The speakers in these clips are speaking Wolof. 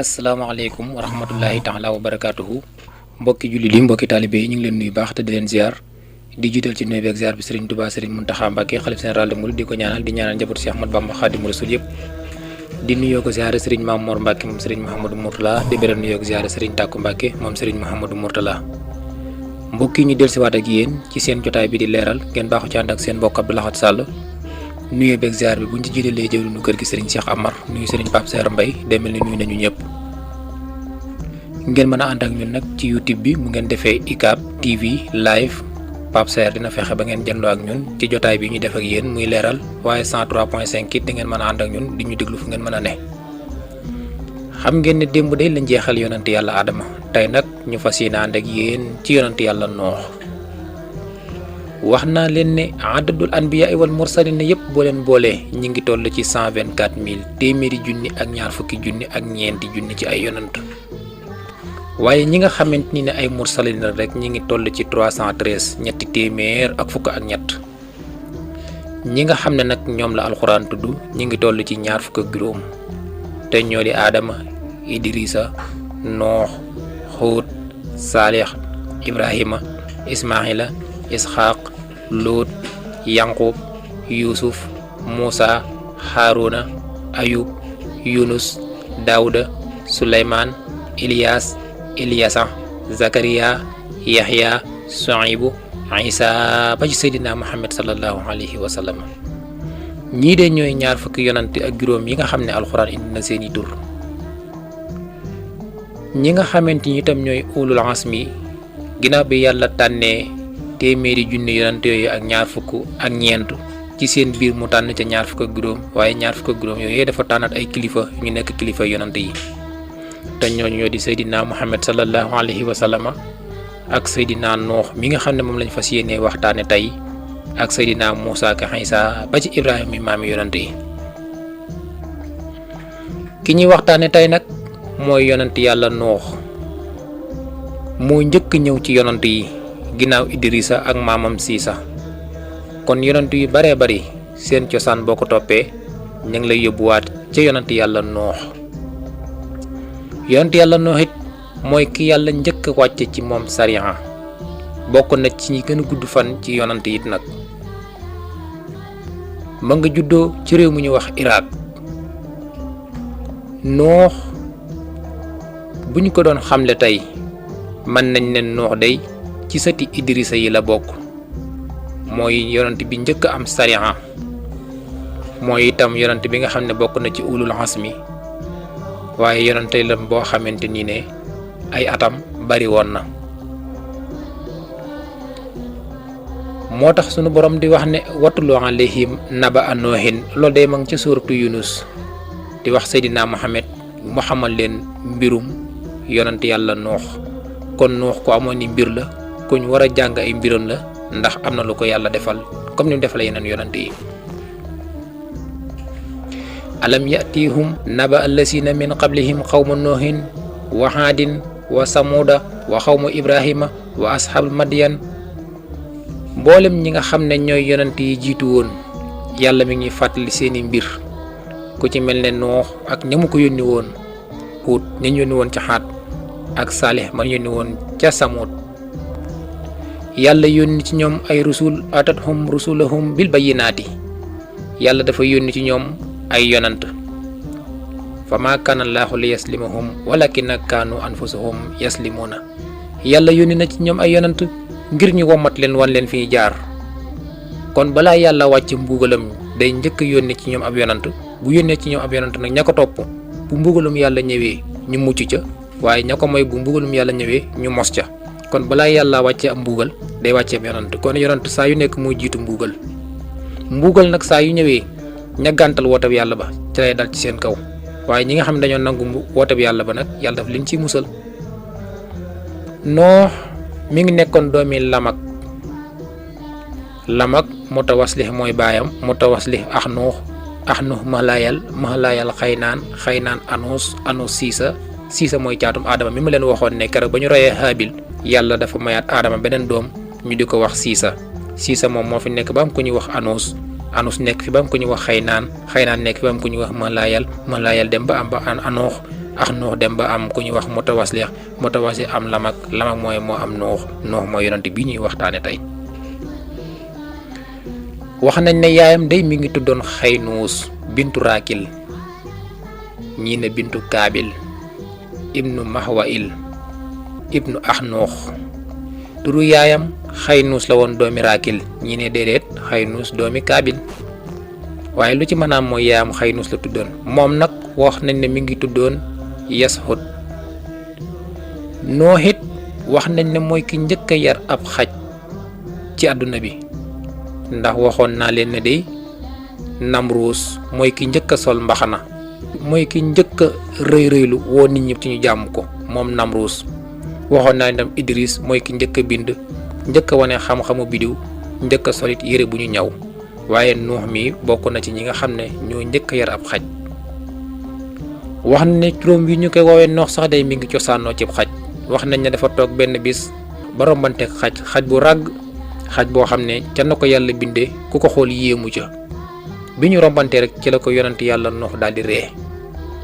asalaamaaleykum wa rahmatullahi taala wa barakaatuhu mbokki jullit yi mbokki taalibe yi ñu ngi leen nuyu baax te di leen ziar di jiital ci nuyu beeg ziar bi Serigne Touba Serigne Mountakha Mbacké xalif général des mourides di ko ñaanal di ñaanal njabootu Cheikh Ahmadou Bamba Khadimu Rasul yëpp di nuyoo ko ziare Serigne Mame Mor Mbacké moom Serigne Mouhamadou Mourtala di beral nuyoo ko ziare Serigne Takku Mbacké moom Serigne Mouhamadou Mourtala mbokk yi ñu dellusiwaat ak yéen ci seen jotaay bi di leeral ngeen baaxu ci ànd ak seen mbokk Abdou Lahad Sall nuyoo beeg ziar bi buñ ci jiitalee jëwriñu kër gi Serigne Cheikh Amar nuyu Serigne Pape Serre Mbaye demel ni nuyu nañu ñëpp ngeen mën a ànd ak ñun nag ci YouTube bi mu ngeen defee ICAP TV live Pape Serre dina fexe ba ngeen jëndoo ak ñun ci jotaay bi ñu def ak yéen muy leeral waaye 103.5 it di ngeen mën a ànd ak ñun di ñu déglu fu ngeen mën a ne. xam ngeen ne démb day lañ jeexal yonent yàlla Adama tey nag ñu fas yéene ànd ak yéen ci yonent yàlla Noox wax naa leen ne adadul anbiyaa wal mursalin yëpp boo leen boolee ñi ngi toll ci 124 000 téeméeri junni ak ñaar fukki junni ak ñeenti junni ci ay yonent. waaye ñi nga xamante ni ne ay mursalin rek ñi ngi toll ci 313 ñetti téeméer ak fukk ak ñett ñi nga xam ne nag ñoom la alxuraan tudd ñi ngi toll ci ñaar fukk ak juróom te ñoo di Adama Idrissa Noox Xuut Saalix Ibrahima Ismaila Isxaaq Luut Yanqub Yuusuf Muusa Haaruna Ayub Yunus Daawuda Suleymaan Ilias Ilyasa Zakariya Yahya Suaybu Isa ba ci Seydina Muhammad sallallahu alayhi wa sallam ñii de ñooy ñaar fukki yonante ak juróom yi nga xam ne alxuraan indi na seeni tur ñi nga xamante ni itam ñooy ulul azmi ginnaaw bi yàlla tànnee téeméeri junni yonante yooyu ak ñaar fukk ak ñeent ci seen biir mu tànn ca ñaar fukk ak juróom waaye ñaar fukk ak juróom yooyu dafa tànnaat ay kilifa ñu nekk kilifa yonante yi te ñooñu ñoo di Seydina Muhammad sallallahu alayhi wa sallam ak Seydina Noox mi nga xam ne moom lañ fas yéenee waxtaane tey ak Seydina Muusa ak Isa ba ci Ibrahima mi maami yonante yi ki ñuy waxtaane tey nag mooy yonant yàlla Noox moo njëkk ñëw ci yonant yi ginnaaw Idrissa ak maamam Siisa kon yonant yu baree bari seen cosaan boo ko toppee ñu ngi lay yóbbuwaat ca yonant yàlla Noox yonent yàlla Noox it mooy ki yàlla njëkk a wàcce ci moom sariya bokk na ci ñi gën a gudd fan ci yonent it nag ma nga juddoo ci réew mu ñu wax Irak Noox bu ñu ko doon xamle tey mën nañ ne Noox day ci sëti Idrissa yi la bokk mooy yonent bi njëkk am sariya mooy itam yonent bi nga xam ne bokk na ci ulul azmi waaye yonente la boo xamante ni ne ay atam bari woon na moo tax sunu borom di wax ne watulu alayhim naba a noohin loolu day ma ngi ca suuratu Yunus di wax Seydina Muhammad mu xamal leen mbirum yonent yàlla Noox kon Noox ko amoon ni mbir la kuñ war a jàng ay mbiram la ndax am na lu ko yàlla defal comme ni mu defal yeneen yonent yi alam yatihum naba allasina min qablihim xawma noohin wa haadin wa samuuda wa xawma ibrahima wa asxaabul madiyan mboolem ñi nga xam ne ñooy yonent yi jiitu woon yàlla mi ngi fàttali seeni mbir ku ci mel ne Noox ak ñamu ko yónni woon Huud ñañ yónni woon ca Xaad ak Saalix man yónni woon ca Samuud yàlla yónni ci ñoom ay rusul atathum rusulahum bil bayyinaati yàlla dafa yónni ci ñoom ay yonant fa maa kaana allaahu li yaslimahum walakinna kaanu anfusahum yaslimuuna yàlla yónni na ci ñoom ay yonant ngir ñu womat leen wan leen fi ñu jaar kon balaa yàlla wàcc mbugalam day njëkk yónni ci ñoom ab yonant bu yónnee ci ñoom ab yonant nag ña ko topp bu mbugalum yàlla ñëwee ñu mucc ca waaye ña ko mooy bu mbugalum yàlla ñëwee ñu mos ca kon balaa yàlla wàcce ab mbugal day wàcce ab yonant kon yonant saa yu nekk muy jiitu mbugal nag saa yu ñëwee ña gàntal wootab yàlla ba ci lay dal ci seen kaw waaye ñi nga xam ne dañoo nangu wootab yàlla ba nag yàlla daf leen ciy musal Noox mi ngi nekkoon doomi Lamak Mutawaslih mooy baayam Mutawaslih Axnuux Mahlayal Xaynaan Anuus Siisa mooy caatum Adama mi ma leen waxoon ne keroog ba ñu reyee Haabil yàlla dafa mayaat Adama beneen doom ñu di ko wax Siisa moom moo fi nekk ba am ku ñuy wax Anuus nekk fi ba am ku ñuy wax Xaynaan nekk fi ba am ku ñuy wax Mahlayal dem ba am ba Anoox ak Nuux dem ba am ku ñuy wax Mutawaslih am Lamak mooy moo am Nuux mooy yonent bi ñuy waxtaane tey. wax nañ ne yaayam day mi ngi tuddoon Xaynuus bintu Raakil, ñii ne bintu Kaabil ibnu Mahwail ibnu Axnuux. turu yaayam Xaynuus la woon doomi Raakil, ñii ne déedéet Xaynuus doomi Kaabil, waaye lu ci mën a am mooy yaayam Xaynuus la tuddoon. moom nag wax nañ ne mi ngi tuddoon Yashud. Nuux it wax nañ ne mooy ki njëkk a yar ab xaj ci àdduna bi, ndax waxoon naa leen ne day Namruus mooy ki njëkk a sol mbaxana, mooy ki njëkk a rëylu woo nit ñi ci ñu jàmm ko, moom Namruus. waxoon naa itam Idris mooy ki njëkk a bind, njëkk a wane xam-xamu bidiw, njëkk a solit yére bu ñu ñaw, waaye Nuux mi bokk na ci ñi nga xam ne ñoo njëkk a yar ab xaj. wax nañ ne turam yi ñu koy woowee Noox sax day mi ngi cosaanoo cib xaj. wax nañ ne dafa toog benn bis ba rombanteeg xaj bu ràgg, xaj boo xam ne ca na ko yàlla bindee ku ko xool yéemu ca. bi ñu rombantee rek ci la ko yonent yàlla Nuux daal di ree.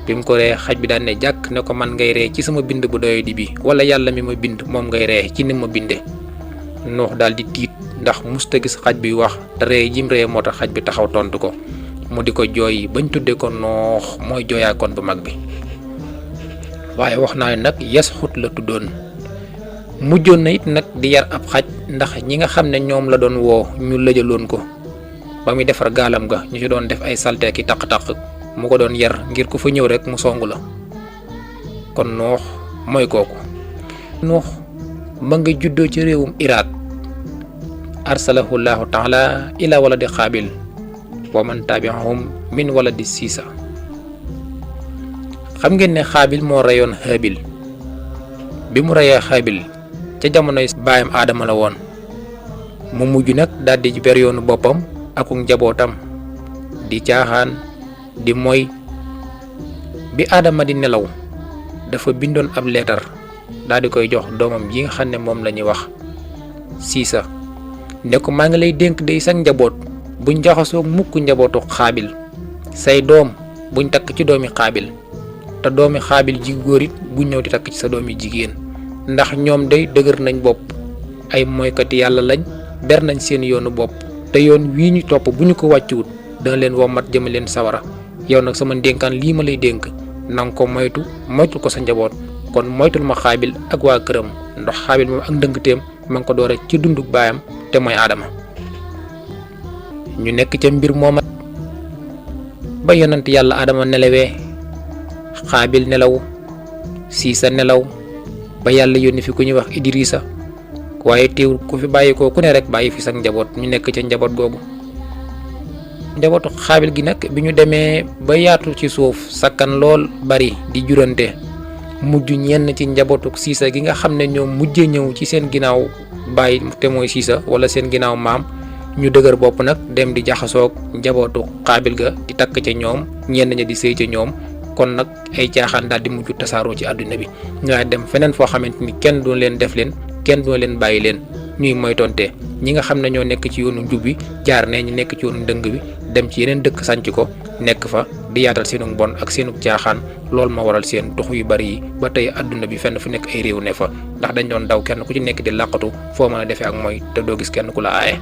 bi mu ko ree xaj bi daan ne jàkk ne ko man ngay ree ci sama bind bu doyadi bi, wala yàlla mi ma bind moom ngay ree ci ni ma bindee. Nuux daal di tiit ndax musta gis xaj bi wax te ree jim ree moo tax xaj bi taxaw tontu ko, mu di ko jooy bañ tuddee ko Noox mooy jooyaakoon bu mag bi. waaye wax naa ne nag Yashud la tuddoon. mujjoon na it nag di yar ab xaj, ndax ñi nga xam ne ñoom la doon woo ñu lëjaloon ko ba muy defar gaalam ga, ñu ci doon def ay salte ki taq-taq, mu ko doon yar ngir ku fa ñëw rek mu songu la. kon Nuux mooy kooku. Nuux ma nga juddoo ci réewum Irak. arsalahu llahu taala ila waladi Xaabil wa man tabiahum min waladi Siisa. xam ngeen ne Xaabil moo reyoon Haabil. bi mu reyee Xaabil ca jamonoy baayam Aadama la woon. mu mujj nag daldi ber yoonu boppam ak njabootam di caaxaan di moy. bi Aadama di nelaw dafa bindoon ab leetar daldi koy jox doomam ji nga xam ne moom la ñuy wax Siisa, ne ko maa ngi lay dénk day sa njaboot buñ jaxasoo mukk njabootu Xaabil. say doom buñ takk ci doomi Xaabil, te doomi Xaabil ji góor it buñ ñëw di takk ci sa doomi jigéen, ndax ñoom day dëgër nañ bopp, ay moykati yàlla lañ, ber nañ seen yoonu bopp, te yoon wii ñu topp bu ñu ko wàccuwut dana leen wommat jëme leen sawara. yow nag sama ndénkaan lii ma lay dénk nanga ko moytul ko sa njaboot. kon moytul ma Xaabil ak waa këram, ndax Xaabil moom ak ndëngteem ma ngi ko doore ci dunduk baayam te mooy Aadama. ñu nekk ca mbir mooma ba yonent yàlla Aadama nelawee, Xaabil nelaw, Siisa nelaw, ba yàlla yónni fi ku ñuy wax Idrisa. waaye teewul ku fi bàyyi ko ku ne rek bàyyi fi sax njaboot. ñu nekk ca njaboot googu. njabootu Xaabil gi nag bi ñu demee ba yaatu ci suuf, sakkan lool, bari di jurante, mujj ñenn ci njabootu Siisa gi nga xam ne ñoom mujjee ñëw ci seen ginnaaw bàyyi te mooy Siisa wala seen ginnaaw maam, ñu dëgër bopp nag dem di jaxasoog njabootu Xaabil ga di takk ca ñoom, ñenn ña di sëy ca ñoom. kon nag ay caaxaan daal di mujj tasaaroo ci àdduna bi. ñooy dem feneen foo xamante ni kenn doon leen def leen, kenn doon leen bàyyi leen ñuy moytonte. ñi nga xam ne ñoo nekk ci yoonu njub bi jaar ne ñu nekk ci yoonu dëng bi dem ci yeneen dëkk sanc ko nekk fa di yaatal seenu bon ak seenu caaxaan. loolu ma waral seen tux yu bari yi ba tey àdduna bi fenn fu nekk ay réew ne fa, ndax dañ doon daw kenn ku ci nekk di làqatu foo mën a defee ak mooy te doo gis kenn ku la aaye.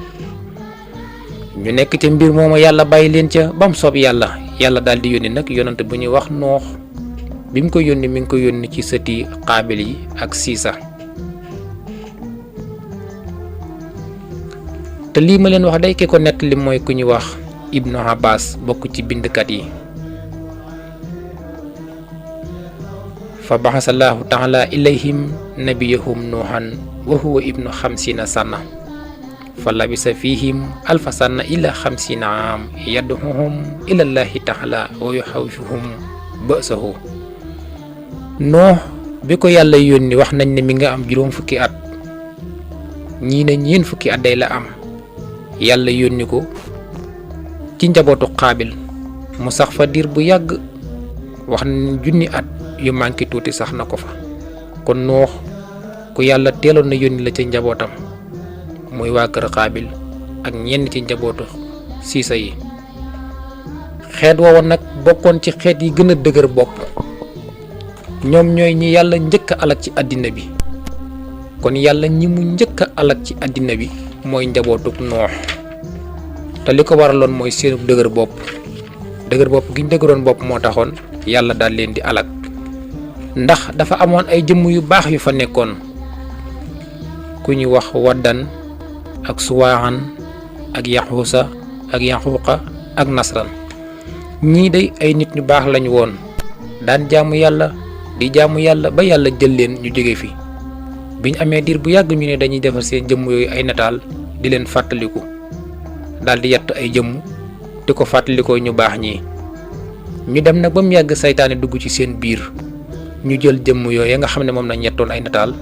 ñu nekk ca mbir moomu yàlla bàyyi leen ca ba mu soob yàlla. yàlla daal di yónni nag yonent bu ñuy wax Noox. bi mu ko yónni mi ngi ko yónni ci sëti Xaabil yi ak Siisa. te lii ma leen wax day ki ko nettali mooy ku ñuy wax Ibnu Abbas, bokk ci bindkat yi. fa baxasallahu taala ilayhim nabiyahum nuuhan wa huwa ibnu 50 sana fa labisa fihim alfa sana ila 50 am yadduhum ilallahi taala wa yuxawifuhum bësahu. Nuux bi ko yàlla yónni wax nañ ne mi nga am juróom fukki at, ñii ne ñeen fukki at day la am. yàlla yónni ko ci njabootu Xaabil mu sax fa diir bu yàgg, wax nañ junni at yu manqué tuuti sax na ko fa. kon Nuux ku yàlla teeloon na yónni la ca njabootam, muy waa kër Xaabil ak ñenn ci njabootu Siisa yi. xeet woowa nag bokkoon ci xeet yi gën a dëgër bopp ñoom ñooy ñi yàlla njëkk a alak ci àddina bi. kon yàlla ñi mu njëkk a alak ci àddina bi mooy njabootuk noox te li ko waraloon mooy seenu dëgër bopp gi ñu dëgëroon bopp moo taxoon yàlla daal leen di alak. ndax dafa amoon ay jëmm yu baax yu fa nekkoon ku ñu wax waddan ak suwaaxan ak yaxuusa ak yaxuuqa ak nasran. ñii day ay nit ñu baax lañu woon daan jaamu yàlla di jaamu yàlla ba yàlla jël leen ñu jóge fi. biñ amee diir bu yàgg ñu ne dañuy defar seen jëmm yooyu ay nataal di leen fàttaliku daal di yatt ay jëmm di ko fàttalikoo ñu baax ñii. ñu dem nag ba mu yàgg saytaane dugg ci seen biir ñu jël jëmm yooyu nga xam ne moom lañ yettoon ay nataal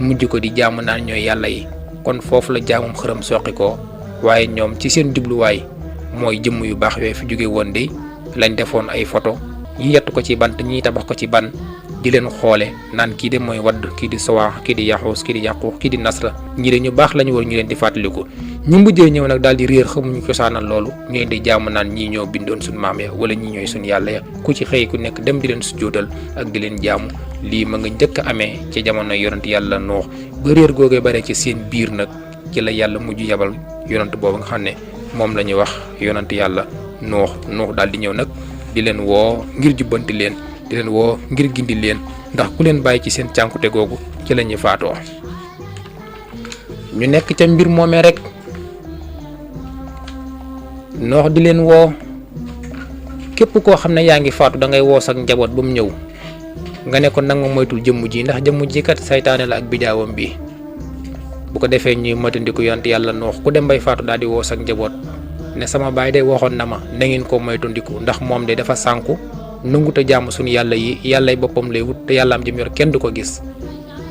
mujj ko di jaamu naan ñooy yàlla yi. kon foofu la jaamum xërëm soqi ko waaye ñoom ci seen jubluwaay mooy jëmm yu baax yooyu fi jóge woon de lañ defoon ay photo ñi yett ko ci bant ñi tabax ko ci ban di leen xoole naan kii de mooy wadd kii di sowaax kii di yaxuus kii di yaquux kii di nasra ñi de ñu baax lañu woon ñu leen di fàttaliku. ñu mujjee ñëw nag daal di réer xamuñu cosaanal loolu ñu leen di jaamu naan ñii ñoo bindoon suñ maam ya wala ñii ñooy suñ yàlla ya ku ci xëy ku nekk dem di leen sujjóotal ak di leen jaamu. lii ma nga njëkk a amee ci jamono yonent yàlla Nuux ba réer googee bare ci seen biir nag ci la yàlla mujj yabal yonent boobu nga xam ne moom la ñuy wax yonent yàlla Nuux daal di ñëw nag di leen woo ngir jubbanti leen di leen woo ngir gindi leen ndax ku leen bàyyi ci seen cànkute googu ci la ñuy faatoo. ñu nekk ca mbir moomee rek Nuux di leen woo képp koo xam ne yaa ngi faatu da ngay woo sak njaboot ba mu ñëw nga ne ko nanga moytul jëmm ji ndax jëmm ji kat saytaane la ak bidaawam bi. bu ko defee ñuy moytandiku yonent yàlla Nuux ku dem bay faatu daal di woo sak njaboot ne sama baay de waxoon na ma na ngeen ko moytandiku ndax moom de dafa sànku nangut a jaamu suñu yàlla yi yàllay boppam lay wut te yàlla am jëm yor kenn du ko gis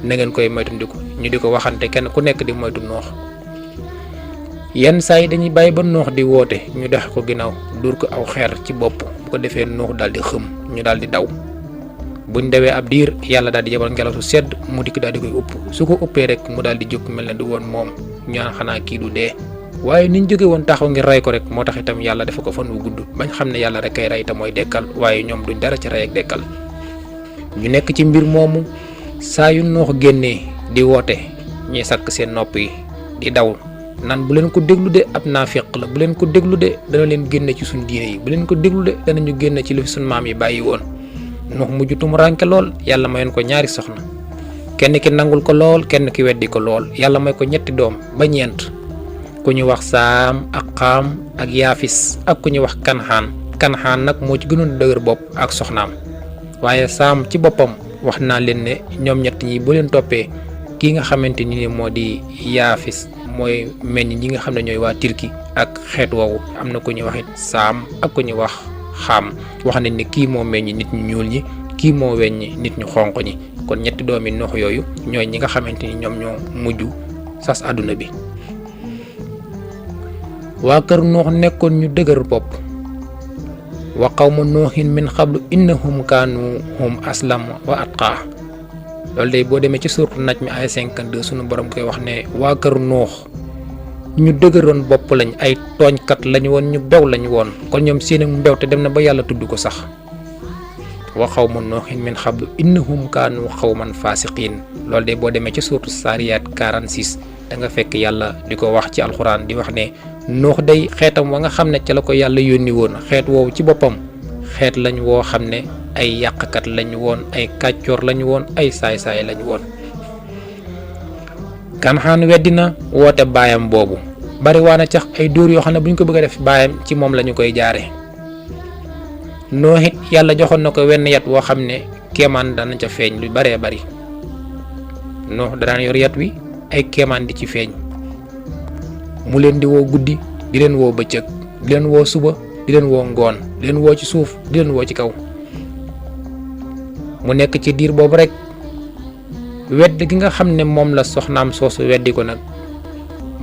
na ngeen koy moytandiku. ñu di ko waxante kenn ku nekk di moytu Nuux. yenn saa yi dañuy bàyyi ba Nuux di woote ñu dex ko ginnaaw dóor ko aw xeer ci bopp bu ko defee Nuux daal di xëm ñu daal di daw. buñ dewee ab diir yàlla daal di yebal ngelaw su sedd mu dikk daal di koy upp su ko uppee rek mu daal di jóg mel ne du woon moom ñu naan xanaa kii du dee. waaye niñ jóge woon taxaw ngir rey ko rek moo tax itam yàlla dafa ko fan wu gudd bañ xam ne yàlla rek kay rey te mooy dekkal waaye ñoom duñ dara ci rey ak dekkal. ñu nekk ci mbir moomu saa yu Nuux génnee di woote ñuy sakk seen nopp yi di daw naan bu leen ko déglu de ab naafiq la bu leen ko déglu de dana leen génne ci suñ diine yi bu leen ko déglu de danañu génne ci li fi suñ maam yi bàyyi woon. Nuux mujj tumuraanke lool yàlla mayoon ko ñaari soxna kenn ki nangul ko lool kenn ki weddi ko lool yàlla may ko ñetti doom ba ñeent ku ñu wax saam ak xaam ak yaafis ak ku ñu wax kanxaan nag moo ci gënoon dëgër bopp ak soxnaam. waaye saam ci boppam wax naa leen ne ñoom ñett ñi bu leen toppee kii nga xamante ni moo di yaafis mooy meññ ñi nga xam ne ñooy waa Turki ak xeet woowu am na ku ñuy wax it saam ak ku ñuy wax xaam wax nañ ne kii moo meññ nit ñu ñuul ñi kii moo weññi nit ñu xonq ñi. kon ñetti doomi Nuux yooyu ñooy ñi nga xamante ni ñoom ñoo mujj sas àdduna bi. waa kër Nuux nekkoon ñu dëgër bopp wa qawmu Nuuhin min qablu innahum kaanu hum aslam wa atqaa. loolu day boo demee ci suuratu Najm ay 52 sunu borom koy wax ne waa kër Nuux ñu dëgëroon bopp lañ ay tooñkat lañu woon ñu bew lañu woon kon ñoom seen mbew te dem na ba yàlla tudd ko sax. wa qawmu Nuuhin min qablu innahum kaanu qawman faasiqiin. loolu day boo demee ci suuratu Saariyaat 46 da nga fekk yàlla di ko wax ci alxuraan di wax ne Nuux day xeetam wa nga xam ne ca la ko yàlla yónni woon xeet woowu ci boppam xeet lañ woo xam ne ay yàqkat lañu woon ay kàccoor lañu woon ay saay-saay lañu woon. Kanxaan weddi na woote baayam boobu bari waa na cax ay dóor yoo xam ne bu ñu ko bëgg a def baayam ci moom lañu koy jaare. Nuux it yàlla joxoon na ko wenn yat woo xam ne kéemaan dana ca feeñ lu baree bari. Nuux danaan yor yat wi ay kéemaan di ci feeñ mu leen di woo guddi di leen woo bëccëg di leen woo suba di leen woo ngoon di leen woo ci suuf di leen woo ci kaw. mu nekk ci diir boobu rek wedd gi nga xam ne moom la soxnaam soosu weddi ko nag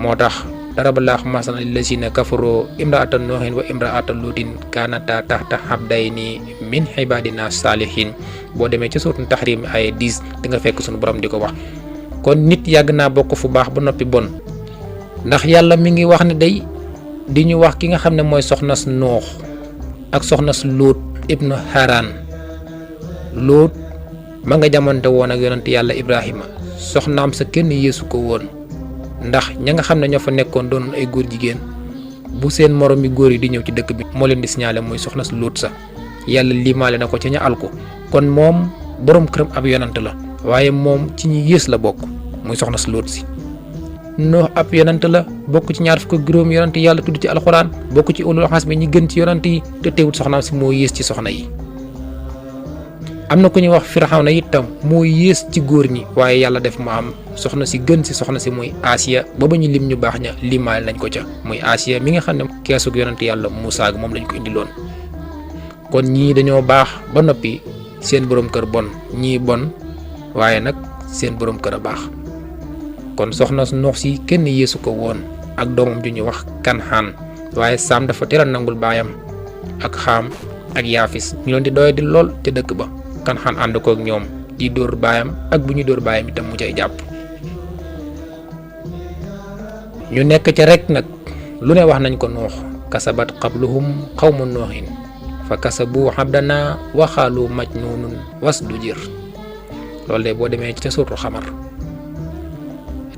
moo tax daraballaahu masalan lillazina kafaroo imraata Nuuhin wa imraata Luutin kaanataa tahta abdayni min ibaadina saalihin. boo demee ci suuratu Tahrim ay 10 di nga fekk sunu borom di ko wax. kon nit yàgg naa bokk fu baax ba noppi bon ndax yàlla mi ngi wax ne day di ñu wax ki nga xam ne mooy soxnas Nuux ak soxnas Luut ibnu Haran. Luut ma nga jamonte woon ak yonent yàlla Ibrahima soxnaam sa kenn yeesu ko woon ndax ña nga xam ne ñoo fa nekkoon doonoon ay góor jigéen bu seen morom yi góor yi di ñëw ci dëkk bi moo leen di signalé muy soxna su Luut sa yàlla limaale na ko ca ña alku kon moom borom këram ab yonent la waaye moom ci ñi yées la bokk muy soxna su Luut si. Nuux ab yonent la bokk ci 25 yonent yàlla tudd ci alxuraan bokk ci ulul azmi ñi gën ci yonent yi te teewut soxnaam si moo yées ci soxna yi. am na ku ñuy wax Firawna itam moo yées ci góor ñi waaye yàlla def mu am soxna si gën si soxna si muy Asiya ba ñu lim ñu baax ña limaale nañ ko ca muy Asiya mi nga xam ne keesug yonent yàlla Muusaa moom lañ ko indiloon. kon ñii dañoo baax ba noppi seen borom kër bon ñii bon waaye nag seen borom kër a baax kon soxna Nuux si kenn yeesu ko woon ak doomam ju ñuy wax Kanxaan waaye Saam dafa teel a nangul baayam ak Xaam ak Yaafis ñu leen di doy di lool ca dëkk ba. Kanxaan ànd kook ñoom di dóor baayam ak bu ñu dóor baayam itam mu cay jàpp ñu nekk ca rek nag lu ne wax nañ ko Nuux kasabat qabluhum qawmu Nuuhin fa kasabu abdana waxaalu majnuunun wasdujir loolu de boo demee ca suuratu Xamar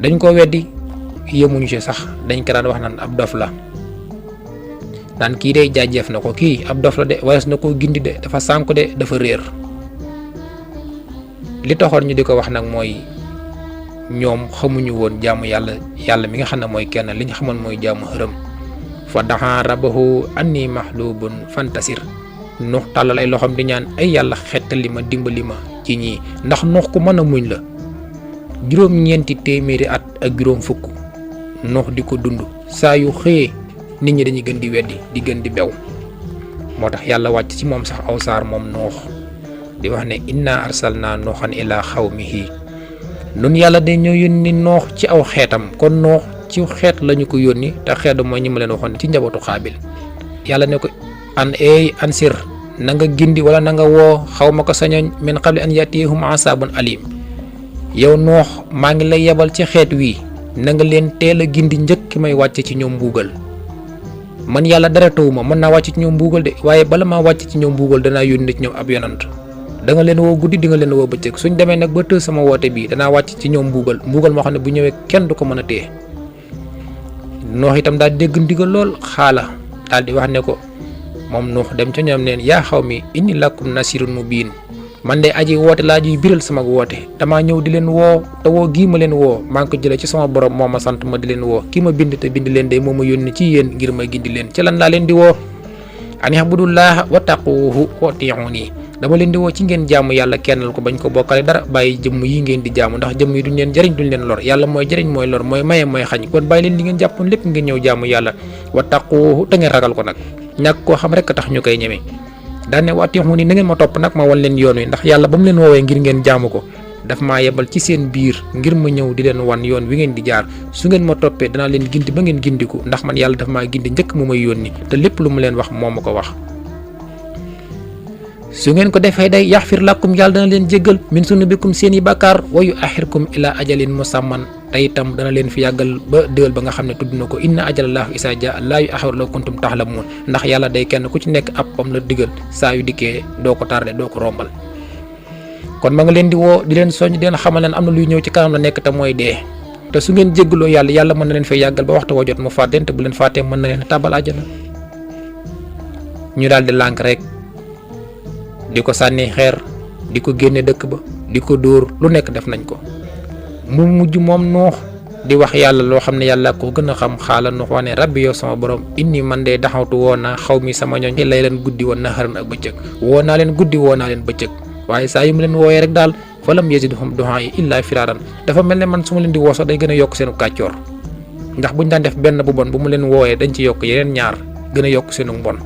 dañ ko weddi yemuñu ci sax dañ ko daan wax naan ab dof la daan kii de jaajëf na ko kii ab dof la de wayes na koo gindi de dafa sànku de dafa réer li taxoon ñu di ko wax nag mooy ñoom xamuñu woon jaamu yàlla mi nga xam ne mooy kenn li ñu xamoon mooy jaamu xërëm fa daxa rabahu anni mahlubun fantasir Nuux tàllal ay loxoom di ñaan ay yàlla xettali ma dimbali ma ci ñii ndax Nuux ku mën a muñ la juróom-ñeenti téeméeri at ak juróom fukk Nuux di ko dund saa yu xëyee nit ñi dañuy gën di weddi di gën di bew moo tax yàlla wàcc ci moom sax aw saar moom Nuux di wax ne inna arsalna nuuxan ila xawmihi nun yàlla de ñoo yónni Nuux ci aw xeetam kon Nuux ci xeet lañu ko yónni te xeetu mooy ñi ma leen waxoon ci njabootu Xaabil yàlla ne ko ansir na nga gindi wala na nga woo xaw ma ko sañoñ min qabli an yatihum asabun alim yow Nuux maa ngi lay yebal ci xeet wii na nga leen teel a gindi njëkk ki may wàcce ci ñoom mbuugal man yàlla dara tawuma mën naa wàcc ci ñoom mbuugal de waaye bala maa wàcc ci ñoom mbuugal danaa yónni ci ñoom ab yonant da nga leen woo guddi di nga leen woo bëccëg suñ demee nag ba tëj sama woote bii danaa wàcc ci ñoom mbuugal moo xam ne bu ñëwee kenn du ko mën a téye Nuux itam daal dégg ndigal lool xaala daal di wax ne ko moom Nuux dem ca ñoom neen yaa xaw mi inni lakum nasirun mubiin man de aji woote laa juy biral sama woote damaa ñëw di leen woo te woo gii ma leen woo maa ngi ko jëlee ci sama borom moo ma sant ma di leen woo kii ma bind te bind leen de moo ma yónni ci yéen ngir ma gindi leen ci lan laa leen di woo an i'budullaaha wattaquuhu wa atii'uuni dama leen di woo ci ngeen jaamu yàlla kennal ko bañ ko bokkale dara bàyyi jëmm yi ngeen di jaamu ndax jëmm yi duñ leen jëriñ duñ leen lor yàlla mooy jëriñ mooy lor mooy maye mooy xañ kon bàyyi leen li ngeen jàppoon lépp ngeen ñëw jaamu yàlla wattaquuhu te ngeen ragal ko nag ñàkk koo xam rek tax ñu koy ñeme daane wa atii'uuni na ngeen ma topp nag ma wan leen yoon wi ndax yàlla ba mu leen woowee ngir ngeen jaamu ko daf maa yebal ci seen biir ngir ma ñëw di leen wan yoon wi ngeen di jaar su ngeen ma toppee danaa leen gindi ba ngeen gindiku ndax man yàlla daf maa gindi njëkk mu may yónni te lépp lu mu leen wax moo ma ko wax su ngeen ko defee day yaxfir lakum yàlla dana leen jéggal min sunubikum seen i bàkkaar wa yu axirkum ila ajalin musamman te itam dana leen fi yàggal ba déwél ba nga xam ne tudd na ko inna ajalallahu isa ja laa yu axir law kuntum taxlamuun ndax yàlla day kenn ku ci nekk ab pam la digal saa yu dikkee doo ko tardé doo ko rombal kon ma nga leen di woo di leen soññ di leen xamal leen am na luy ñëw ci kanam la nekk te mooy dee te su ngeen jéggaloo yàlla mën na leen fay yàggal ba waxtu woo jot mu faat leen te bu leen faatee mën na leen tàbbal àjjana ñu daal di lànk rek di ko sànni xeer di ko génne dëkk ba di ko dóor lu nekk def nañ ko mu mujj moom Nuux di wax yàlla loo xam ne yàlla ko gën a xam xaala Nuux wax ne rabbi yow sama borom inni man de daxawtu woo naa xaw mi sama ñooñ lay leen guddi woon na xaran ak bëccëg woo naa leen guddi woo naa leen bëccëg waaye saa yu mu leen wooyee rek daal falam yazidhum du'aa'i illaa firaaran dafa mel ne man su ma leen di woo sax day gën a yokk seenu kàccoor ndax buñ daan def benn bu bon bu mu leen wooyee dañ ci yokk yeneen ñaar gën a yokk seenu mbon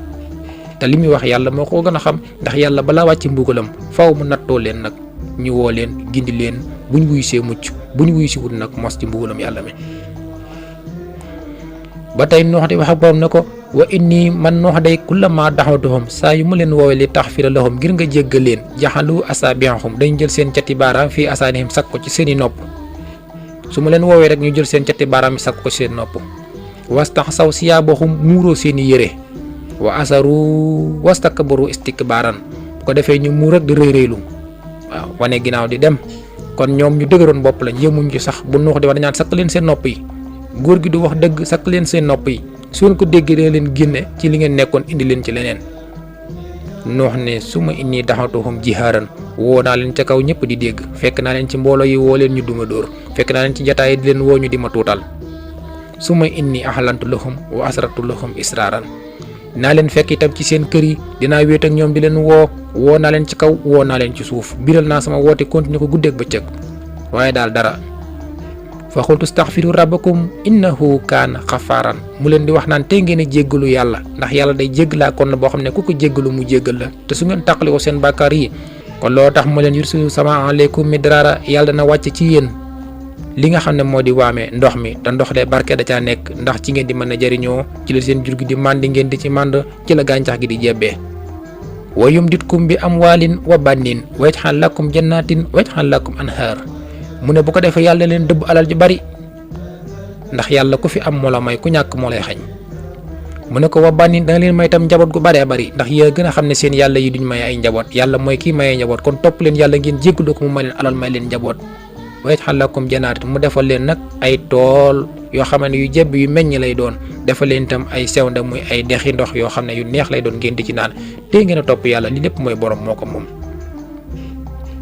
te li muy wax yàlla moo ko gën a xam ndax yàlla balaa wàcc mbugalam faaw mu nattoo leen nag ñu woo leen gindi leen buñ wuy see mucc buñ wuy si wut nag mos ci mbugalam yàlla mi ba tey Nuux di wax ak borom ne ko wa inni man Nuux day kullama daxawtuhum saa yu ma leen woowee li taxfira lahum ngir nga jéggal leen jaxalu asaabi'ahum dañ jël seen cati baaraam fii asaanihim sakk ko ci seeni nopp su ma leen woowee rek ñu jël seen cati baaraam yi sakk ko ci seen nopp wastaxsaw siyaabahum muuroo seeni yére wa asaru wastakbaru istikbaaran bu ko defee ñu muur rek di rëy rëylu waaw wane ginnaaw di dem kon ñoom ñu dëgëroon bopp lañ yëmuñ ci sax bu Nuux di wax dañaan sakk leen seen nopp yi góor gi du wax dëgg sakk leen seen nopp yi su ngeen ko déggee dina leen génne ci li ngeen nekkoon indi leen ci leneen Nuux ne su ma inni daxatuhum jihaaran woo naa leen ca kaw ñëpp di dégg fekk naa leen ci mbooloo yi woo leen ñu duma dóor fekk naa leen ci jataay di leen woo ñu di ma tuutal su ma inni ahlantu lahum wa asrartu lahum israaran naa leen fekk itam ci seen kër yi dinaa wéet ak ñoom di leen woo naa leen ci kaw woo naa leen ci suuf biral naa sama woote continuer ko guddeeg bëccëg waaye daal dara fa xultu staxfiru rabbakum innahu kaana xafaaran mu leen di wax naan tey ngeen a jéggalu yàlla ndax yàlla day jéggalaa kon boo xam ne ku ko jéggalu mu jéggal la te su ngeen tàqali ko seen bàkkaar yi kon loo tax ma leen yursilu sama aleykum midraara yàlla dana wàcc ci yéen li nga xam ne moo di waamee ndox mi te ndox de barke da caa nekk ndax ci ngeen di mën a jëriñoo ci la seen jur gi di màndi ngeen di ci mànd ci la gàncax gi di jebbee wa yumditkum bi amwaalin wa bannin wa yaj'al lakum jannatin wa yaj'al lakum anhaar mu ne bu ko defee yàlla leen dëbb alal ju bari ndax yàlla ku fi am moo la may ku ñàkk moo lay xañ mu ne ko wa bannin da nga leen may tam njaboot gu baree bari ndax yéen gën a xam ne seen yàlla yi duñ may ay njaboot yàlla mooy kii mayee njaboot kon topp leen yàlla ngeen jéggalu ko mu may leen alal may leen njaboot wa yaj'al lakum jannatin mu defal leen nag ay tool yoo xam ne yu jebb yu meññ lay doon defal leen itam ay sewnde muy ay dexi ndox yoo xam ne yu neex lay doon ngeen di ci naan te ngeen a topp yàlla li lépp mooy borom moo ko moom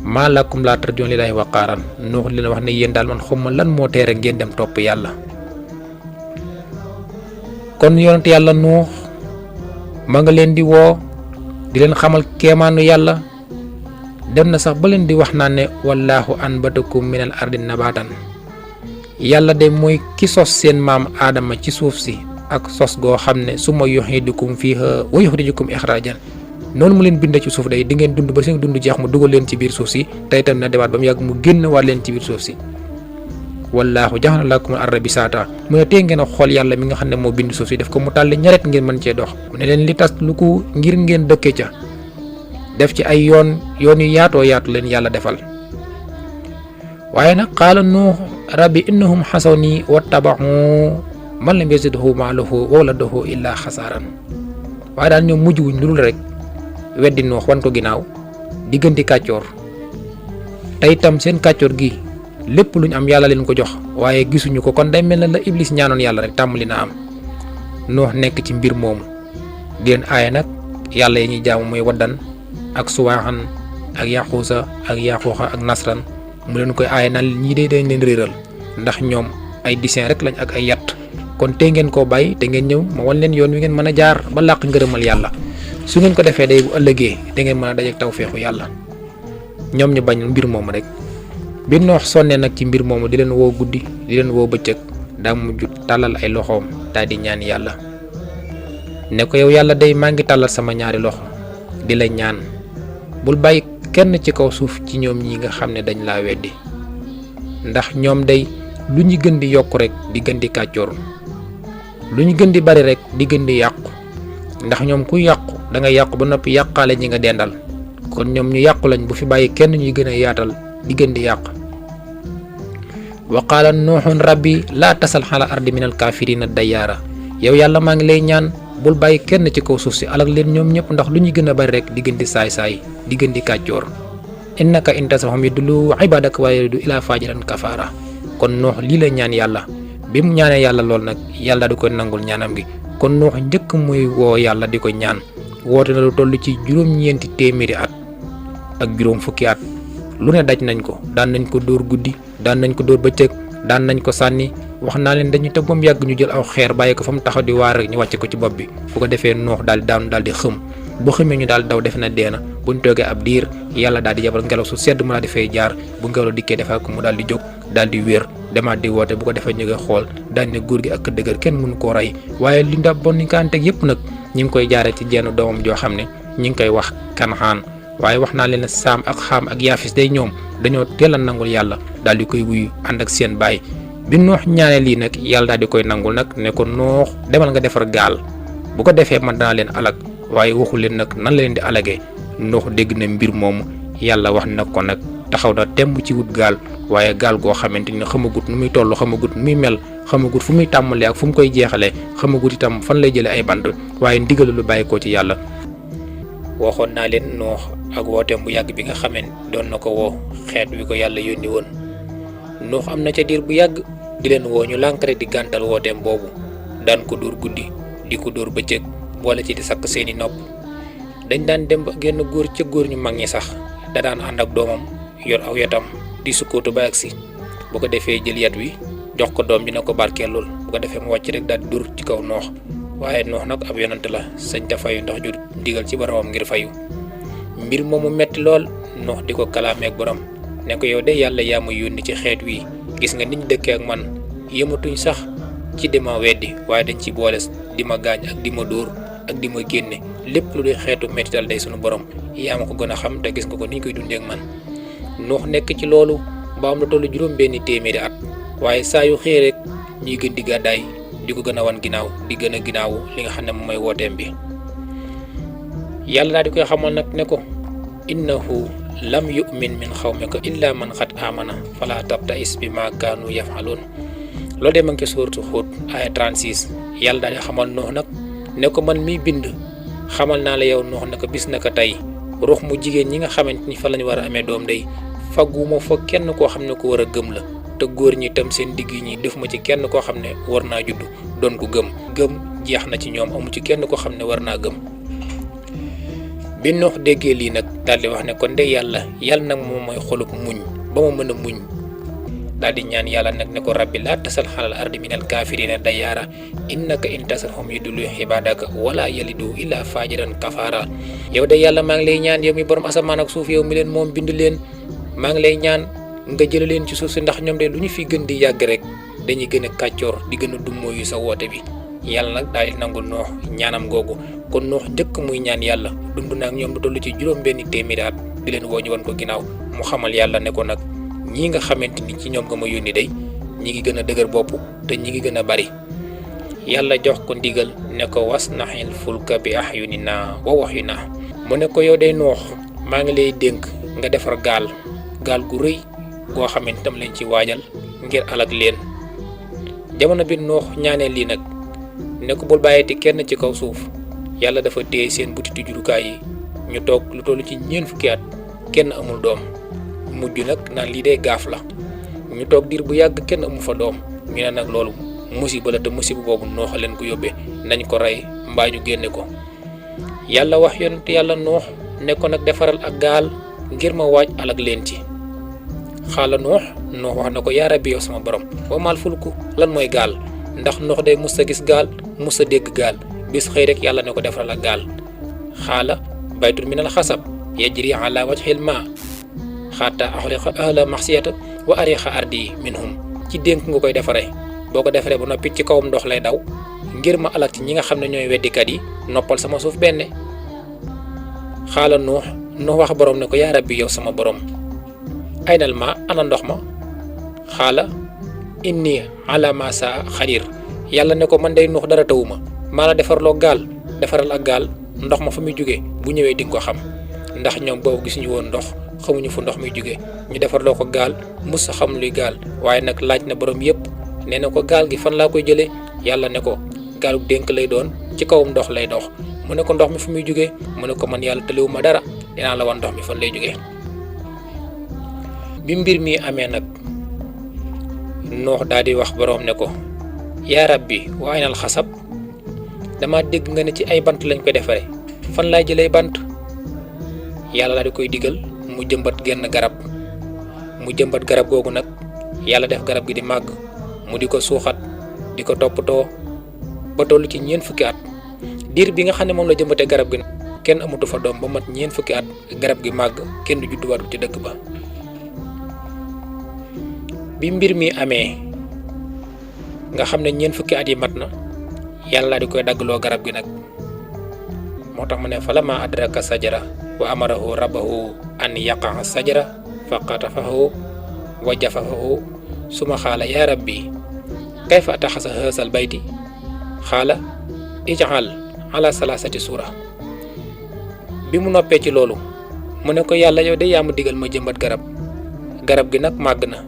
maa lakum laa tarjuuna lillaahi waqaaran Nuux leen wax ne yéen daal man xawma lan moo teere ngeen dem topp yàlla kon yonent yàlla Nuux ma nga leen di woo di leen xamal kéemaanu yàlla dem na sax ba leen di wax naan ne wallaahu anbatakum minal ardi nabaatan yàlla de mooy ki sos seen maam aadama ci suuf si ak sos goo xam ne summa yu'iidukum fiihaa wa yuxrijukum ixraajan noonu mu leen bindee ci suuf day di ngeen dund ba seen dund jeex mu dugal leen ci biir suuf si tey itam na demaat ba mu yàgg mu génn waat leen ci biir suuf si wallaahu ja'ala lakum al-arda bisaata mu ne tey ngeen a xool yàlla mi nga xam ne moo bind suuf si def ko mu tàlli ñaret ngeen mën cee dox mu ne leen li tas lu ko ngir ngeen dëkke ca def ci ay yoon yu yaatoo yaatu leen yàlla defal waaye nag qaala Nuux rabbi innahum xasawni wattaba'u man lam yazidhu maaluhu wa waladuhu illaa xasaaran waaye daal ñoom mujj wuñ lu dul rek weddi Nuux wan ko ginnaaw diggante kàccoor te itam seen kàccoor gi lépp lu ñu am yàlla leen ko jox waaye gisuñu ko kon day mel na la Iblis ñaanoon yàlla rek tàmbali na am Nuux nekk ci mbir moomu di leen aaye nag yàlla yi ñuy jaamu muy waddan ak suwaaxan ak yaxuusa ak yaxuuxa ak nasran mu leen koy aaye naan ñii de dañ leen réeral ndax ñoom ay dessin rek lañ ak ay yatt kon tey ngeen koo bàyyi te ngeen ñëw ma wan leen yoon wi ngeen mën a jaar ba làq ngërëmal yàlla su ngeen ko defee day bu ëllëgee da ngeen mën a dajeek tawfeexu yàlla ñoom ñu bañ mbir moomu rek bi Nuux sonnee nag ci mbir moomu di leen woo guddi di leen woo bëccëg daa mujj tàllal ay loxoom daal di ñaan yàlla ne ko yow yàlla day maa ngi tàllal sama ñaari loxo di la ñaan bul bàyyi kenn ci kaw suuf ci ñoom ñi nga xam ne dañ laa weddi ndax ñoom day lu ñu gën di yokk rek di gën di kàccoor lu ñu gën di bari rek di gën di yàqu ndax ñoom ku yàqu da nga yàqu ba noppi yàqaale ñi nga dendal kon ñoom ñu yàqu lañ bu fi bàyyi kenn ñuy gën a yaatal di gën di yàq wa qaala nuuxun rabbi laa tasal xala ardi minal kaafirina dayyaara yow yàlla maa ngi lay ñaan bul bàyyi kenn ci kaw suuf si alak leen ñoom ñëpp ndax lu ñu gën a bari rek di gën di saay-saay di gën di kàccoor innaka in tasrahum yudullu ibadaka wa yalidu ila fajiran kafaara kon Nuux lii la ñaan yàlla bi mu ñaanee yàlla lool nag yàlla di ko nangul ñaanam gi kon Nuux njëkk muy woo yàlla di ko ñaan woote na lu toll ci juróom-ñeenti téeméeri at ak juróom fukki at lu ne daj nañ ko daan nañ ko dóor guddi daan nañ ko dóor bëccëg daan nañ ko sànni wax naa leen dañuy teg ba mu yàgg ñu jël aw xeer bàyyi ko fa mu taxaw di waar rek ñu wàcce ko ci bopp bi bu ko defee Nuux daal di daanu daal di xëm bu xëmee ñu daal daw def na dee na buñ toogee ab diir yàlla daal di yabal ngelaw su sedd mu daal di fay jaar bu ngelaw dikkee defaa ko mu daal di jóg daal di wér demaat di woote bu ko defee ñu ngi xool daal ne góor gi ak dëgër kenn mënu koo rey waaye li ndax bon ni ko anteeg yëpp nag ñi ngi koy jaaree ci jenn doomam joo xam ne ñi ngi koy wax Kanxaan waaye wax naa leen ne Saam ak Xaam ak Yaafis day ñoom dañoo teel a nangul yàlla daal di koy wuyu ànd ak seen baay bi Nuux ñaanee lii nag yàlla daal di koy nangul nag ne ko Nuux demal nga defar gaal bu ko defee man danaa leen alag waaye waxu leen nag nan la leen di alagee Nuux dégg na mbir moomu yàlla wax na ko nag taxaw na temb ci wut gaal waaye gaal goo xamante ni xamagut nu muy toll xamagut nu muy mel xamagut fu muy tàmbalee ak fu mu koy jeexalee xamagut itam fan lay jëlee ay bant waaye ndigal lu bàyyi ko ci yàlla waxoon naa leen Nuux ak wooteem bu yàgg bi nga xamee doon na ko woo xeet wi ko yàlla yónni woon. Nuux am na ca diir bu yàgg di leen woo ñu lànk rek di gàntal wooteem boobu, daan ko dóor guddi di ko dóor bëccëg, boole ci di sakk seeni nopp. dañ daan dem ba génn góor ca góor ñu mag ñi sax da daan ànd ak doomam yor aw yatam di sukkootu ba agsi, bu ko defee jël yat wi jox ko doom ji na ko barkeelul, bu ko defee mu wàcc rek daal di dur ci kaw Nuux. waaye Nuux nag ab yonante la, sañ ta fayu ndax ju digal ci boromam ngir fayu. mbir moomu metti lool, Nuux di ko kalaameek borom ne ko yow de yàlla yaa ma yónni ci xeet wi, gis nga niñ dëkkee ak man, yëmatuñ sax ci dima weddi waaye dañ ci boole di ma gaañ ak di ma dóor ak di ma génne, lépp lu di xeetu mettital day sunu borom, yaa ma ko gën a xam te gis nga ko niñ koy dundee ak man. Nuux nekk ci loolu ba am lu tollu juróom benn téeméeri at, waaye saa yu xëy rek ñuy gën di gàddaay di ko gën a wan ginnaaw, di gën a ginnaawu li nga xam ne moom mooy wooteem bi. yàlla daal di koy xamal nag ne ko innahu lam yu'min min xawmika illa man xat amana fala tabta'is bi ma kaanu yaf'alun. loolu de ma ngi ci suuratu Huud aaya 36. yàlla daal di xamal Nuux nag ne ko man miy bind xamal naa la yow Nuux ne ko bis naka tey ruux mu jigéen ñi nga xamante ni fa lañu war a amee doom day fagguma fa kenn koo xam ne ko war a gëm la, te góor ñi itam seen digg ñi def ma ci kenn koo xam ne war naa judd doon ko gëm jeex na ci ñoom, amu ci kenn koo xam ne war naa gëm. bi Nuux déggee lii nag daal di wax ne kon de yàlla nag moom mooy xolub muñ ba ma mën a muñ, daal di ñaan yàlla nag ne ko rabbi laa tasal xalal ardi minal kaafirina dayyaara innaka in tasarhum yudullu ibadaka wala yalidu illa fajiran kafaara. yow de yàlla maa ngi lay ñaan, yow mi borom asamaan ak suuf, yow mi leen moom bind leen, maa ngi lay ñaan nga jële leen ci suuf si, ndax ñoom de lu ñu fi gën di yàgg rek dañuy gën a kàccoor di gën a dummoo yu sa woote bi. yàlla nag daal di nangul Nuux ñaanam googu. kon Nuux njëkk muy ñaan yàlla dund na ak ñoom lu toll ci juróom benn téeméeri at di leen woo ñu wan ko ginnaaw, mu xamal yàlla ne ko nag ñii nga xamante ni ci ñoom nga ma yónni day ñi ngi gën a dëgër bopp te ñi ngi gën a bari. yàlla jox ko ndigal ne ko wasnaxil fulka bi ahyunina wa wahyina. mu ne ko yow day Nuux maa ngi lay dénk nga defar gaal gu rëy goo xamante tam lañ ci waajal ngir alak leen. jamono bi Nuux ñaanee lii nag ne ko bul bàyyeti kenn ci kaw suuf, yàlla dafa téye seen butitu jurukaay yi ñu toog lu toll ci ñeent fukki at kenn amul doom. mujj nag naan lii dee gaaf la, ñu toog diir bu yàgg kenn amu fa doom, ñu ne nag loolu musiba la, te musiba boobu Nuux leen ko yóbbee, nañ ko rey mbaa ñu génne ko. yàlla wax yonent yàlla Nuux ne ko nag defaral ak gaal ngir ma waaj alak leen ci. xaala Nuux wax na ko yaa rabbi yow sama borom, wa maal fulku lan mooy gaal, ndax Nuux day mus a gis gaal mus a dégg gaal, bis xëy rek yàlla ne ko defaral ak gaal. xaala baytun minal xasab yajri ala wajhil ma xaata axliqa ahla maxsiyata wa ariqa ardi minhum. ci dénk nga koy defaree, boo ko defaree ba noppi ci kawam ndox lay daw ngir ma alak ci ñi nga xam ne ñooy weddikat yi, noppal sama suuf benn. xaala Nuux wax borom ne ko yaa rabbi yow sama borom, aynal ma ana ndox ma. xaala inni ala ma saa xadir. yàlla ne ko man day Nuux dara tawuma, maa la defarloo gaal, defaral ak gaal, ndox ma fa muy jóge bu ñëwee di nga ko xam, ndax ñoom boobu gisuñu woon ndox, xamuñu fu ndox muy jóge. ñu defarloo ko gaal mus sa xam luy gaal, waaye nag laaj na borom yépp, nee na ko gaal gi fan laa koy jëlee. yàlla ne ko gaalug dénk lay doon, ci kawam ndox lay dox. mu ne ko ndox mi fu muy jóge, mu ne ko man yàlla tëliwuma dara, dinaa la wan ndox mi fan lay jóge. bi mbir mi amee nag Nuux daal di wax borom ne ko yaa rabbi wa aynal xasab, dama dégg nga ne ci ay bant lañ koy defaree, fan laay jëlee bant. yàlla daal di koy digal mu jëmbat genn garab. mu jëmbat garab googu nag yàlla def garab gi di màgg, mu di ko suuxat di ko toppatoo ba toll ci ñeent fukki at. diir bi nga xam ne moom la jëmbatee garab gi nag kenn amatu fa doom ba mat ñeent fukki at, garab gi màgg, kenn du judduwaatu ci dëkk ba. bi mbir mi amee nga xam ne ñeent fukki at yi mat na, yàlla di koy daggloo garab gi nag. moo tax mu ne falama adraka sajara wa amarahu rabbahu an yaqa sajara fa qatafahu wa jafafahu suma xaala yaa rabbi kayfa ataxasa haasal bayti xaala ij'al ala salasati suura. bi mu noppee ci loolu mu ne ko yàlla yow de yaa ma digal ma jëmbat garab gi nag màgg na,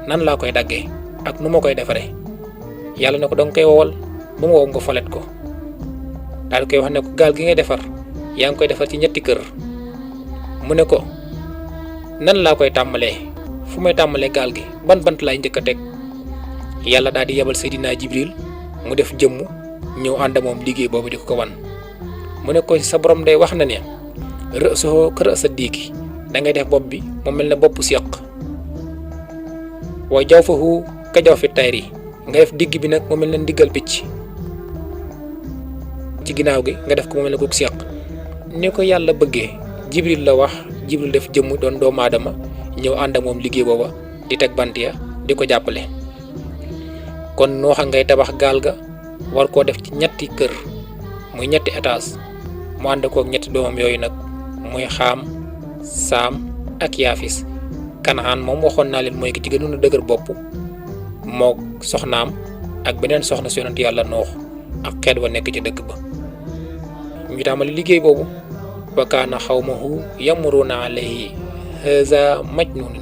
nan laa koy daggee ak nu ma koy defaree. yàlla ne ko danga koy wowal ba mu wow nga folet ko, daal koy wax ne ko gaal gi ngay defar yaa ngi koy defar ci ñetti kër mu ne ko nan laa koy tàmbalee fu may tàmbalee gaal gi ban bant laay njëkk a teg yàlla daal di yebal Seydina Jibril mu def jëmm ñëw ànd moom liggéey boobu di ko wan mu ne ko sa borom day wax na ne rësoo kër sa diiki da ngay def bopp bi mu mel ne bopp seq wa jaw fahu ka jaw fi tayri nga def digg bi nag mu mel ne ndiggal picc ci ginnaaw gi nga def ko mu mel ne ku seq ni ko yàlla bëggee Jibril la wax Jibril def jëmm doon doomu aadama ñëw ànd ak moom liggéey booba di teg bant ya di ko jàppale kon nooxa ngay tabax gaal ga war koo def ci ñetti kër muy ñetti étage mu ànd kook ñetti doomam yooyu nag muy xaam saam ak yaafis kanaan moom waxoon naa leen mooy ki ci gënoon a dëgër bopp mook soxnaam ak beneen soxna si yonent yàlla noox ak xeet wa nekk ci dëkk ba ñu tàmbali liggéey boobu wa kaana xawmahu yamuruna alayhi haza majnun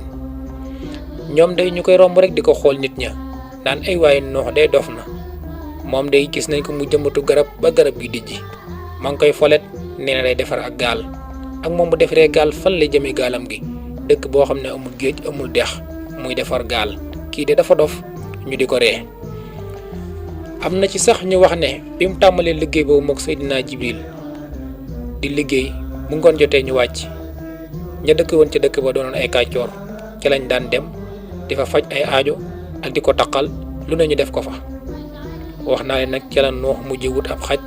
ñoom day ñu koy romb rek di ko xool nit ña naan ay waaye noox day dof na moom day gis nañ ko mu jëmbatu garab ba garab gi dijji ma ngi koy folet nee na day defar ak gaal ak moom bu defaree gaal fan lay jëmee gaalam gi dëkk boo xam ne amul géej amul dex muy defar gaal kii de dafa dof ñu di ko ree am na ci sax ñu wax ne bi mu tàmbalee liggéey boobu mook Seydina Jibril di liggéey bu ngoon jotee ñu wàcc ña dëkk woon ca dëkk ba doonoon ay kàccoor ci lañ daan dem di fa faj ay aajo ak di ko taqal lu ne ñu def ko fa wax naa leen nag ca la Nuux mujj wut ab xaj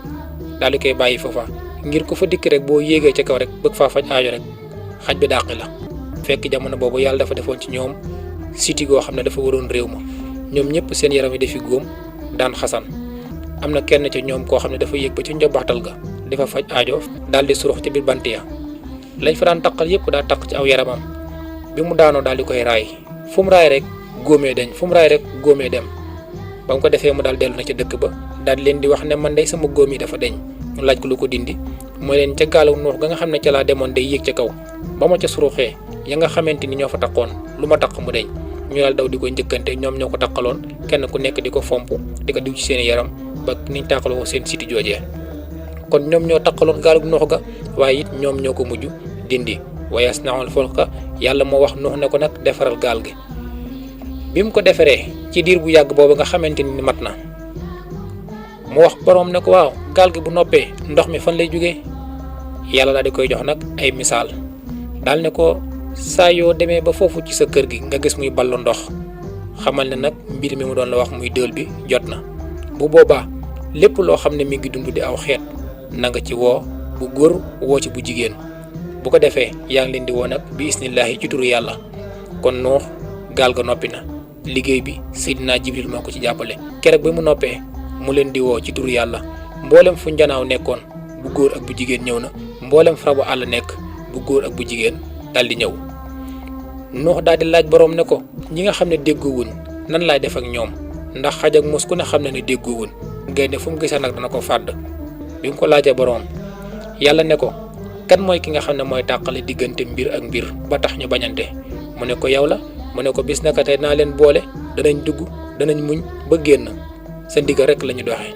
daal di koy bàyyi foofa ngir ku fa dikk rek boo yéegee ca kaw rek bëgg faa faj aajo rek xaj bi dàqi la fekk jamono boobu yàlla dafa defoon ci ñoom siti goo xam ne dafa waroon réew ma ñoom ñëpp seen yaram yi dafi góom daan xasan am na kenn ca ñoom koo xam ne dafa yéeg ba ci njobaxtal ga di fa faj aajo daal di surux ci biir bant ya lañ fa daan taqal yëpp daa taq ci aw yaramam bi mu daanoo daal di koy raay fu mu raay rek góomee dañ fu mu raay rek góomee dem ba mu ko defee mu daal dellu na ca dëkk ba daal di leen di wax ne man day sama góom yi dafa deñ ñu laaj ko lu ko dindi mooy leen ca gaalu Nuux ga nga xam ne ca laa demoon day yéeg ca kaw ba ma ca suruxee ya nga xamante ni ñoo fa taqoon lu ma taq mu deñ ñu daal daw di ko njëkkante ñoom ñoo ko taqaloon kenn ku nekk di ko fomp di ko diw ci seen yaram ba niñ tàqaloo seen siti joojee kon ñoom ñoo taqaloon gaalu Nuux ga waaye it ñoom ñoo ko mujj dindi wa yasnaul fulka yàlla moo wax Nuux ne ko nag defaral gaal gi bi mu ko defaree ci diir bu yàgg boobu nga xamante ni mat na mu wax boroom ne ko waaw gaal gi bu noppee ndox mi fan lay jógee yàlla daal di koy jox nag ay misaal daal ne ko saa yoo demee ba foofu ci sa kër gi nga gis muy ballu ndox xamal ne nag mbir mi mu doon la wax muy dël bi jot na bu boobaa lépp loo xam ne mi ngi dund di aw xeet na nga ci woo bu góor woo ci bu jigéen bu ko defee yaa ngi leen di woo nag bi isnillahi ci turu yàlla kon Nuux gaal ga noppi na liggéey bi Seydina Jibril moo ko ci jàppale keroog bi mu noppee mu leen di woo ci turu yàlla mboolem fu njanaaw nekkoon bu góor ak bu jigéen ñëw na mboolem fu rabu àll nekk bu góor ak bu jigéen daal di ñëw Nuux daal di laaj boroom ne ko ñi nga xam ne déggoowuñ nan laay def ak ñoom ndax xaj ak mos ku ne xam ne ne déggoowuñ gaynde fu mu gisee nag dana ko fàdd bi mu ko laajee boroom yàlla ne ko kan mooy ki nga xam ne mooy tàqale diggante mbir ak mbir ba tax ñu bañante mu ne ko yow la mu ne ko bis naka tey naa leen boole danañ dugg danañ muñ ba génn sa ndigal rek la ñu doxee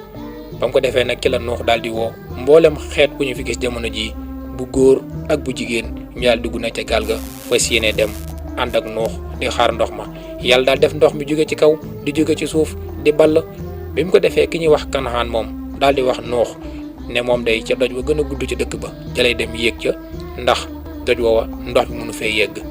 ba mu ko defee nag ci la Nuux daal di woo mboolem xeet bu ñu fi gis jamono jii bu góor ak bu jigéen ñu daal dugg na ca gaal ga fas yéene dem ànd ak Nuux di xaar ndox ma yàlla daal def ndox mi jóge ci kaw di jóge ci suuf di ball bi mu ko defee ki ñuy wax Kanaan moom daal di wax Nuux ne moom day ca doj wa gën a gudd ci dëkk ba ca lay dem yéeg ca ndax doj woowa ndox mi mënu fee yegg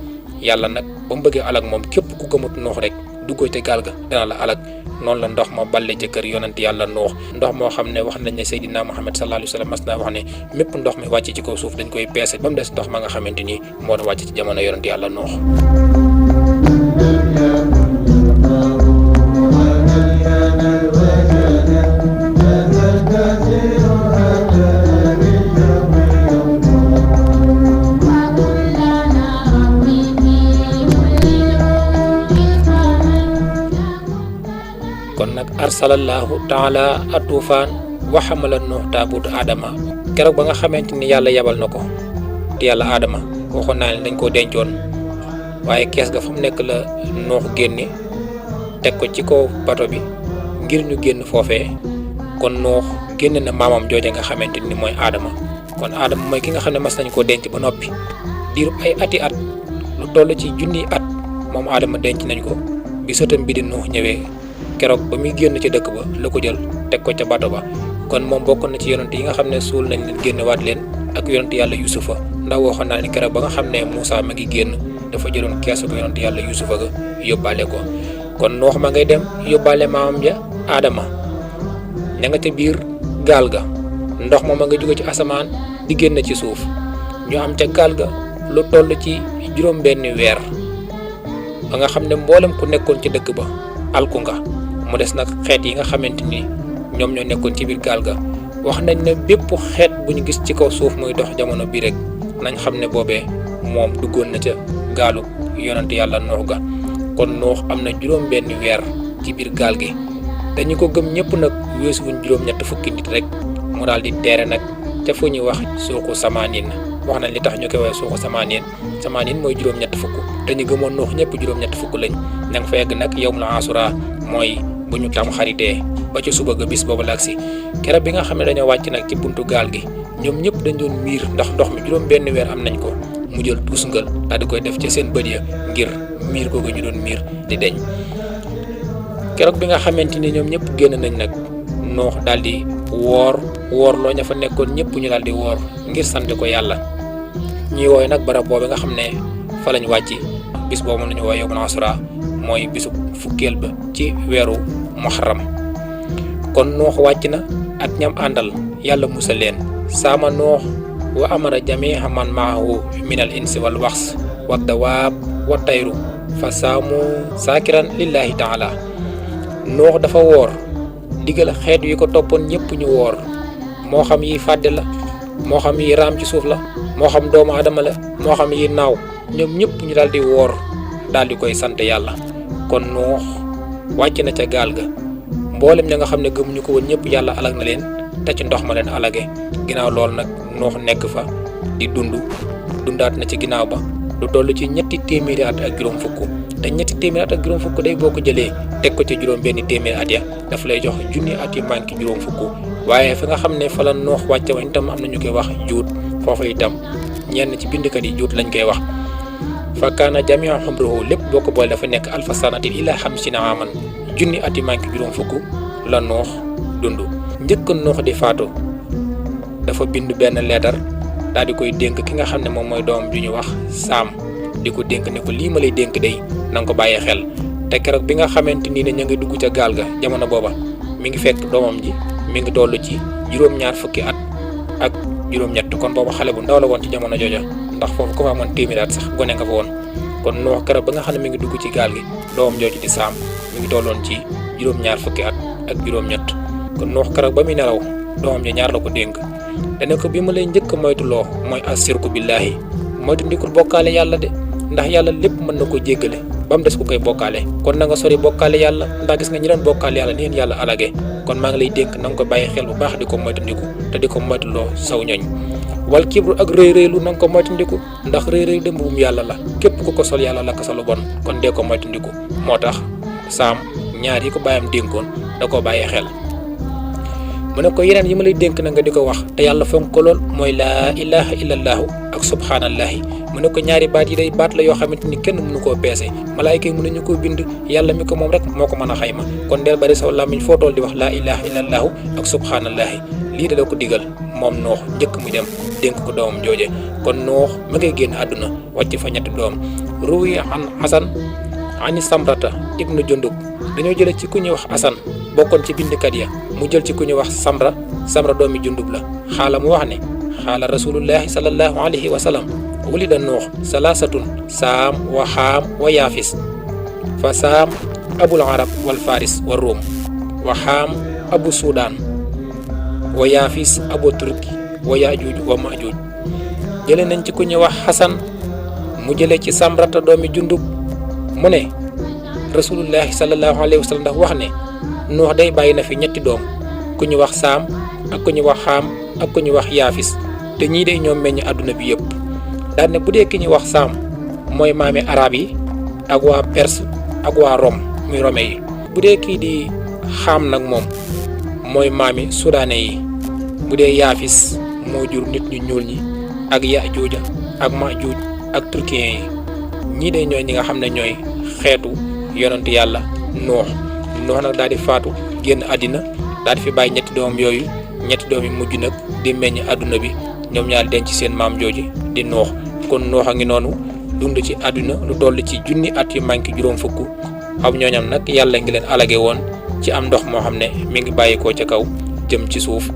yàlla nag ba mu bëggee alag moom képp ku gëmut Nuux rek duggoo ca gaal ga dana la alag noonu la ndox ma balle ca kër yonent yàlla Nuux ndox moo xam ne wax nañ ne Seydina Muhammad sallallahu alayhi wa sallam mas naa wax ne mépp ndox mi wàcc ci kaw suuf dañ koy peese ba mu des ndox ma nga xamante ni moo doon wàcc ci jamono yonent yàlla Nuux kon nag arsalallahu taala atufaan wa xamala Nuux taabutu aadama keroog ba nga xamante ni yàlla yabal na ko te yàlla aadama waxoon naa ne dañ koo dencoon waaye kees ga fa mu nekk la Nuux génne teg ko ci kaw bato bi ngir ñu génn foofee kon Nuux génn na maamam jooje nga xamante ni mooy aadama kon aadama mooy ki nga xam ne mas nañ koo denc ba noppi diirub ay ati at lu toll ci junniy at moom aadama denc nañ ko bi sëtam bi di Nuux ñëwee keroog ba muy génn ci dëkk ba la ko jël teg ko ca bato ba kon moom bokk na ci yonent yi nga xam ne suul nañ leen génnewaat leen ak yonent yàlla Yuusufa ndax waxoon naa ne keroog ba nga xam ne Muusaa ma ngi génn dafa jëloon keesu ko yonent yàlla Yuusufa ga yóbbaale ko kon Nuux ma ngay dem yóbbaale maamam ja aadama ña nga ca biir gaal ga ndox ma nga jóge ci asamaan di génn ci suuf ñu am ca gaal ga lu toll ci juróom-benni weer ba nga xam ne mboolem ku nekkoon ci dëkk ba alku nga mu des nag xeet yi nga xamante ni ñoom ñoo nekkoon ci biir gaal ga wax nañ ne bépp xeet bu ñu gis ci kaw suuf muy dox jamono bi rek nañ xam ne boobee moom duggoon na ca gaalu yonent yàlla Nuux ga kon Nuux am na juróom-benni weer ci biir gaal gi dañu ko gëm ñëpp nag weesuwuñ juróom-ñett fukki nit rek mu daal di teere nag ca fu ñuy wax suuqu samaanin wax nañ li tax ñu koy waxee suuqu samaanin mooy juróom-ñett fukk te ñu gëmoon Nuux ñëpp juróom-ñett fukk lañ na nga fa yegg nag yawmul asura mooy bu ñu tam xaritee ba ci suba ga bis boobu la agsi keroog bi nga xam ne dañoo wàcc nag ci buntu gaal gi ñoom ñëpp dañ doon miir ndax ndox mi juróom-benn weer am nañ ko mu jël tusngal daal di koy def ci seen bët ya ngir miir googu ñu doon miir di deñ keroog bi nga xamante ni ñoom ñëpp génn nañ nag Nuux daal di woor loo ña fa nekkoon ñëpp ñu daal di woor ngir sant ko yàlla ñuy wooye nag barab boobu nga xam ne fa lañ wàcc bis boobu moom la ñu wooye yawmul asura mooy bisu fukkeel ba ci weeru muharram kon Nuux wàcc na ak ñam àndal yàlla musal leen saama Nuux wa amara jamii'a man maahu minal insi wal wax wa dawaab wa tayru fa saamu saakiran lillahi taala Nuux dafa woor digal xeet yi ko toppoon ñëpp ñu woor moo xam yi fàdde la moo xam yi raam ci suuf la moo xam doomu adama la moo xam yi naaw ñoom ñëpp ñu daal di woor daal di koy sant yàlla kon Nuux wàcc na ca gaal ga mboolem ña nga xam ne gëmuñu ko woon ñëpp yàlla alag na leen te ci ndox ma leen alage ginnaaw loolu nag Nuux nekk fa di dundaat na ci ginnaaw ba lu toll ci ñetti téeméeri at ak juróom fukk te ñetti téeméeri at ak juróom fukk day boo ko jëlee teg ko ci juróom benn téeméeri at ya dafa lay jox junni at yu manqué juróom fukk waaye fi nga xam ne fa la Nuux wàcce woon itam am na ñu koy wax juut foofu itam ñenn ci bindkat yi juut lañ koy wax fa kaana jamii'u umrihi lépp boo ko boole dafa nekk alfa sanatin illaa 50 aaman junni at yu manqué juróom fukk la Nuux dund njëkk Nuux di faatu dafa bind benn leetar daal di koy dénk ki nga xam ne moom mooy doomam ju ñu wax Saam di ko dénk ne ko lii ma lay dénk day na nga ko bàyyee xel te keroog bi nga xamante ni ne ñu ngi dugg ca gaal ga jamono booba mi ngi fekk doomam ji mi ngi toll ci juróom-ñaar fukki at ak juróom-ñett kon booba xale bu ndaw la woon ci jamono jooja ndax foofu ko fa amoon téeméeri at sax gone nga fa woon kon Nuux keroog ba nga xam ne mi ngi dugg ci gaal gi doomam jooju di Saam mi ngi tolloon ci juróom-ñaar fukki at ak juróom-ñett kon Nuux keroog ba muy nelaw doomam ji ñaar la ko dénk dane ko bi ma lay njëkk moytuloo mooy assirku billaahi moytu ndikul bokkaale yàlla de ndax yàlla lépp mën na ko jéggale ba mu des ku koy bokkaale kon na nga sori bokkaale yàlla ndax gis nga ñi doon bokkaale yàlla ni leen yàlla alage kon maa ngi lay dénk na nga ko bàyyi xel bu baax di ko moytandiku te di ko moytuloo saw ñoñ wal kibru ak rëy-rëylu na nga ko moytandiku ndax rëy-rëy de mbubum yàlla la képp ku ko sol yàlla la ko solu bon kon dee ko moytandiku moo tax Saam ñaar yi ko bàyyam dénkoon da koo bàyyi xel mu ne ko yeneen yi ma lay dénk na nga di ko wax te yàlla fonk ko lool mooy laa ilaha illallahu ak subhanallahi mu ne ko ñaari baat yi day baat la yoo xamante ni kenn mënu koo peese malaayka yi mënuñu koo bind yàlla mi ko moom rek moo ko mën a xayma kon del bari saw làmmiñ foo tool di wax laa ilaha illallahu ak subhanallahi lii da la ko digal moom Nuux njëkk muy dem dénk ko doomam jooje kon Nuux ma ngay génn àdduna wàcc fa ñetti doom ruwi an Hasan ani Samrata ibnu Jundub dañoo jële ci ku ñuy wax Hasan bokkoon ci bindkat ya mu jël ci ku ñuy wax Samra doomi Jundub la xaala mu wax ne xaala rasulullahi sallallahu alayhi wa sallam wulida Nuux salaasatun Saam wa Xaam wa Yaafis fa Saam abul arab wal faris wa Ruum wa Xaam abu Sudaan wa Yaafis abu Turki wa Yaajuuj wa Maajuuj jële nañ ci ku ñuy wax Hasan mu jële ci Samrata doomi Jundub mu ne rasulullahi sallallahu alayhi wa sallam ndax wax ne Nuux day bàyyi na fi ñetti doom ku ñu wax Saam ak ku ñu wax Xaam ak ku ñu wax Yaafis te ñii day ñoom meññ àdduna bi yëpp daan ne bu dee ki ñu wax Saam mooy maami arab yi ak waa Perse ak waa Rome muy Rome yi bu dee kii di Xaam nag moom mooy maami Soudanais yi bu dee Yaafis moo jur nit ñu ñuul ñi ak Yaajuuja ak Maajuuj ak turkiyen yi ñii de ñooy ñi nga xam ne ñooy xeetu yonent yàlla Nuux nag daal di faatu génn àddina daal di fi bàyyi ñetti doomam yooyu ñetti doom yi mujj nag di meññ àdduna bi ñoom ñaar denc seen maam jooji di Nuux kon Nuux a ngi noonu dund ci àdduna lu toll ci junni at yu manqué juróom fukk am ñooñam nag yàlla ngi leen alage woon ci am ndox moo xam ne mi ngi bàyyikoo ca kaw jëm ci suuf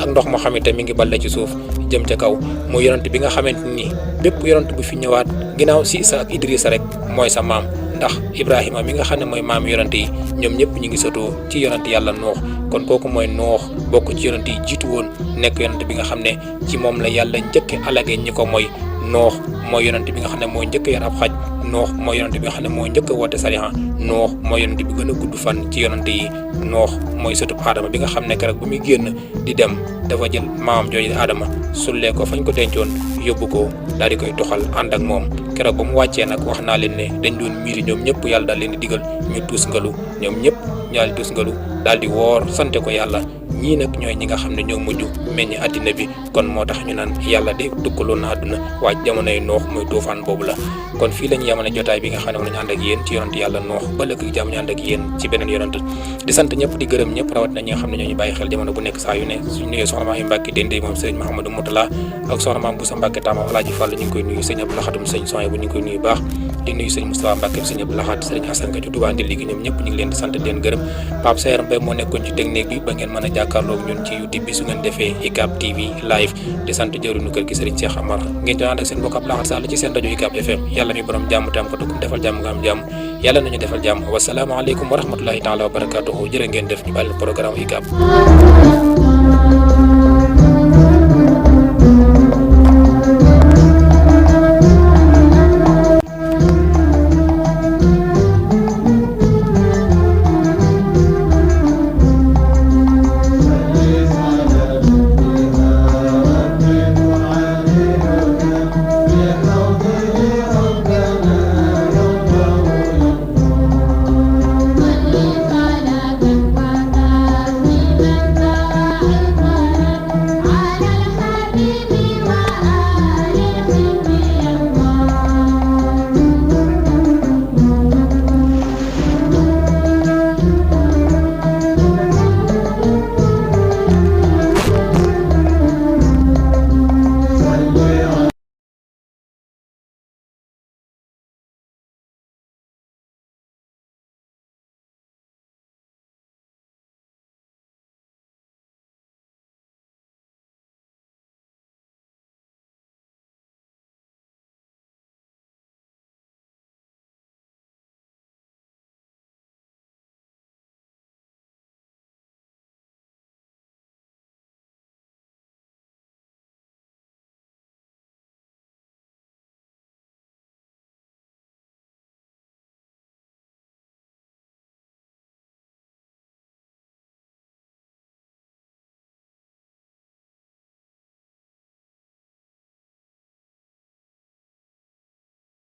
ak ndox moo xam ne mi ngi balle ci suuf jëm ca kaw mooy yonent bi nga xamante ni bépp yonent bu fi ñëwaat ginnaaw Siisa ak Idrissa rek mooy sa maam ndax Ibrahima mi nga xam ne mooy maam yonent yi ñoom ñëpp ñu ngi sotoo ci yonent yàlla Nuux kon kooku mooy Nuux bokk ci yonent yi jiitu woon nekk yonent bi nga xam ne ci moom la yàlla njëkk alage ñi ko mooy Nuux mooy yonent bi nga xam ne mooy njëkk yar ab xaj Nuux mooy yonent bi nga xam ne mooy njëkk woote sariha Nuux mooy yonent bi gën a gudd fan ci yonent yi Nuux mooy sëtub Aadama bi nga xam ne keroog bu muy génn di dem dafa jël maamam jooju Aadama sullee ko fañ ko dencoon yóbbu ko daal di koy toxal ànd ak moom keroog ba mu wàccee nag wax naa leen ne dañ doon miiri ñoom ñëpp yàlla daal leen di digal ñu tuus ngalu ñoom ñëpp ñaal tuus ngalu daal di woor sante ko yàlla ñii nag ñooy ñi nga xam ne ñoo mujj meññ àddina bi kon moo tax ñu naan yàlla de tukkaloon na àdduna waaye jamonoy Nuux muy tuufaan boobu la kon fii la ñu yemale jotaay bi nga xam ne moom la ñu ànd ak yéen ci yonent yàlla Nuux ba léegi jàmm ñu ànd ak yéen ci beneen yonent di sant ñëpp di gërëm ñëpp rawat na ñi nga xam ne ñoo ñu bàyyi xel jamono bu nekk saa yu ne suñu nuyee soxna Maam Mbàkke Dende moom sëriñ Mahamadou Moutala ak soxna Maam Boussa Mbàkke Tama Alaaji Fall ñu ngi koy nuyu sëñ Abdou Lahatum sëñ Soye bu ñu ngi koy nuyu baax di nuyu sëñ Moustapha Mbàkke sëñ Abdou Lahad sëriñ Hasan Ka ci Touba Ndil gi ñoom ñëpp ñu ngi leen di sant leen gërëm Pape Sayer Mbaye moo nekkoon ci technique bi ba ngeen mën a jàkkaarloog ñun ci YouTube bi su ngeen defee ICAP TV live di sant jëruñu kër gi sëriñ Cheikh Amar ngeen doon ànd ak seen mbokk Abdou Lahad Sall ci seen rajo ICAP FM yàlla mi borom jàmm te am ko tukkum defal jàmm nga am jàmm yàlla nañu defal jàmm wasalaamaaleykum wa rahmatullahi taala wa barakatuhu jërë ngeen def ñu bàyyi programme ICAP